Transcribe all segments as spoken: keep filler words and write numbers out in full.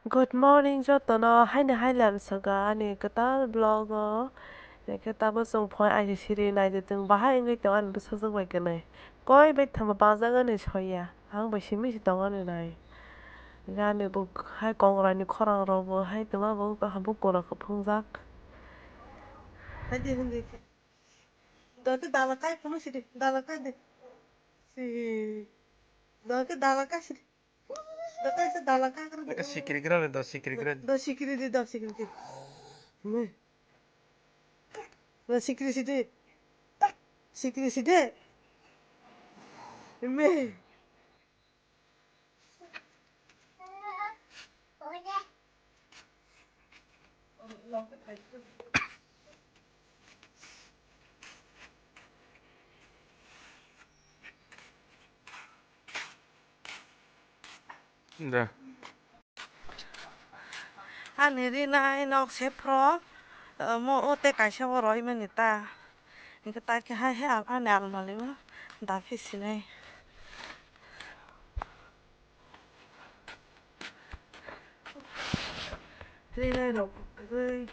Good morning jotono, haino hai lam saka ani kwtal vlog o. Hwnkhe tamo chwng phone aini siri naidi, chwng bahai wngwi tongo ani bwsajwk bai kwnwi. Koi bai thangma bangjak ani soya, ang bai simi se tongo ani nai. Hwnkhe ani bo hai kongra ni khorang rok bo hai twma bo kaham bo kura kuphungjak. Hai di hwnkhe. Dati dala kai phano sidi, dala kai de. Si. Dati dala kai sidi. Dati se dala kai karo. Aka sikiri gra le do sikiri gra. Do sikiri di, do sikiri di. Me. Do sikiri sidi. Sikiri sidi. Me. Da. Ani rinai nok se phro, omo o tei kaisa o roimani ta. Hwnkhe ta khe hai hai ani almari o da phi sinai. Rinai rok bo kwrwi,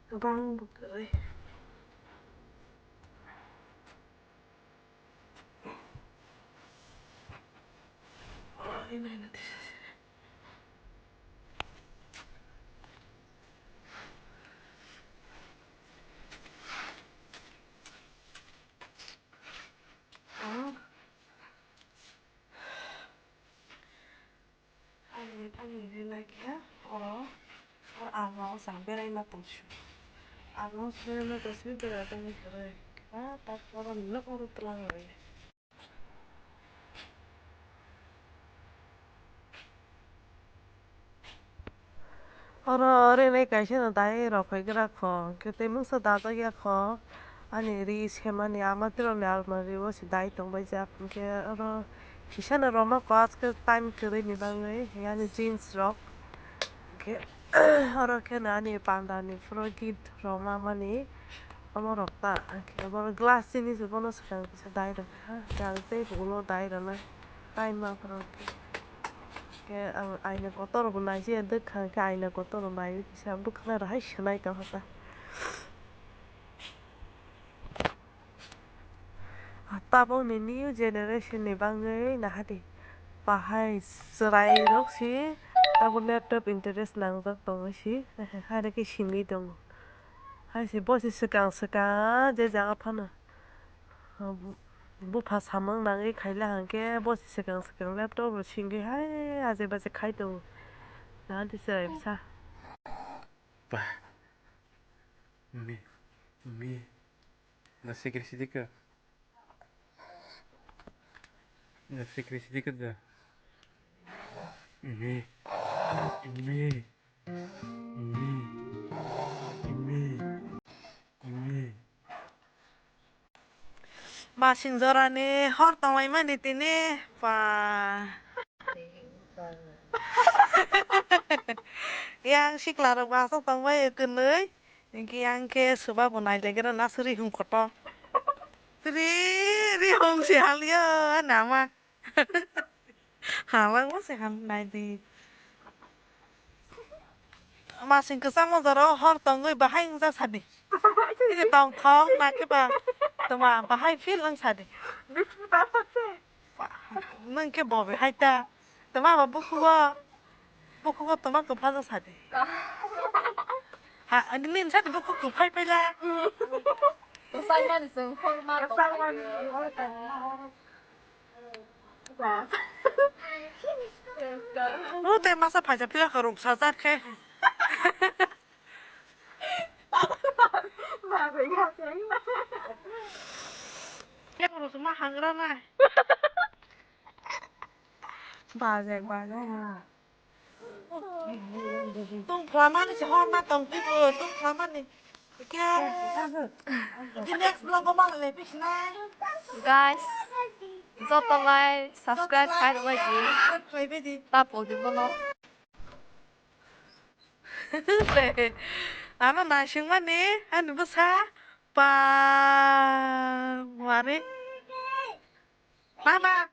kwbang bo kwrwi. Ani, ani rinai khe oro, oro almao chang beraima tongsi. Almao beraima tongsi, bera tongwi kwrwi. Ah, tak oro nok oro twlang rwi. Oro rinai kaisa no dai rok phai gra kho, hwnkhe tei mungsa dajak ya kho. Ani ri semani ama tirok ni almari o se dai tong bai jak, hwnkhe oro kisa no roma kho, aske time kwrwi ni bagwi, ani jeans rok, hwnkhe oro khe no ani panda ni phuru gift roma mani. Omo rok ta, hwnkhe bo glass chini se bono swkang kisa dai rok kha, hwnkhe ang tei ulo dai rwnai, time ma phano khe, hwnkhe ang aina kotor bo naisi ya, dwkha hwnkhe aina kotor bo naiwi kisa bwkhwnai rw hai swnai tongkha ta. Tabukni new generation ni bagwi nahadi bahai chwrai rok si tabuk laptop interest nangjak tongwi si, haino khe singwi tongo. Hai se bosi swkang swkang je jaga phano bupha samung nangwi khaila hwnkhe bosi swkang swkang laptop rok singwi hai aje baje khai tongo. Nahadi chwrai bwsa. Ba. Mi. Mi. Na sikri sidika. Na sikri sidika da. Mi. Mi. Masing jorani hor tonglaimani tini pa. Yang sikla rok basa tongbai kwnwi. Hwnkhe yang khe swba bo nailegra nasuri hum kotor. Ri, ri hum si halio nama. Halangma se ham nai di. Masing kwchangma jora o hor tongwi bahai wngja sadi. Tini tongthok na khe ba tongma bahai feel wng sadi. Nwng khe bo bahai ta. Tongma ba bukhugo, bukhugo tongma kwpha wng sadi. Ha, nini sadi bukhuk kwphai paila. Kwchangmani chwng hor ma tongmani. O tei masa phaisa phila khe ruksa jak khe. Khe ruksa ma hangra nai. Bajak bajak. Tung phlamani se hor ma tong twi bo, tung phlamani. Kya? Di next vlog o ma le pis na. Guys, joto lai subscribe khai rwbai di. Subscribe khai bai di. Tapo di bono. Ano naising mani ani bwsa pa wari. Mama.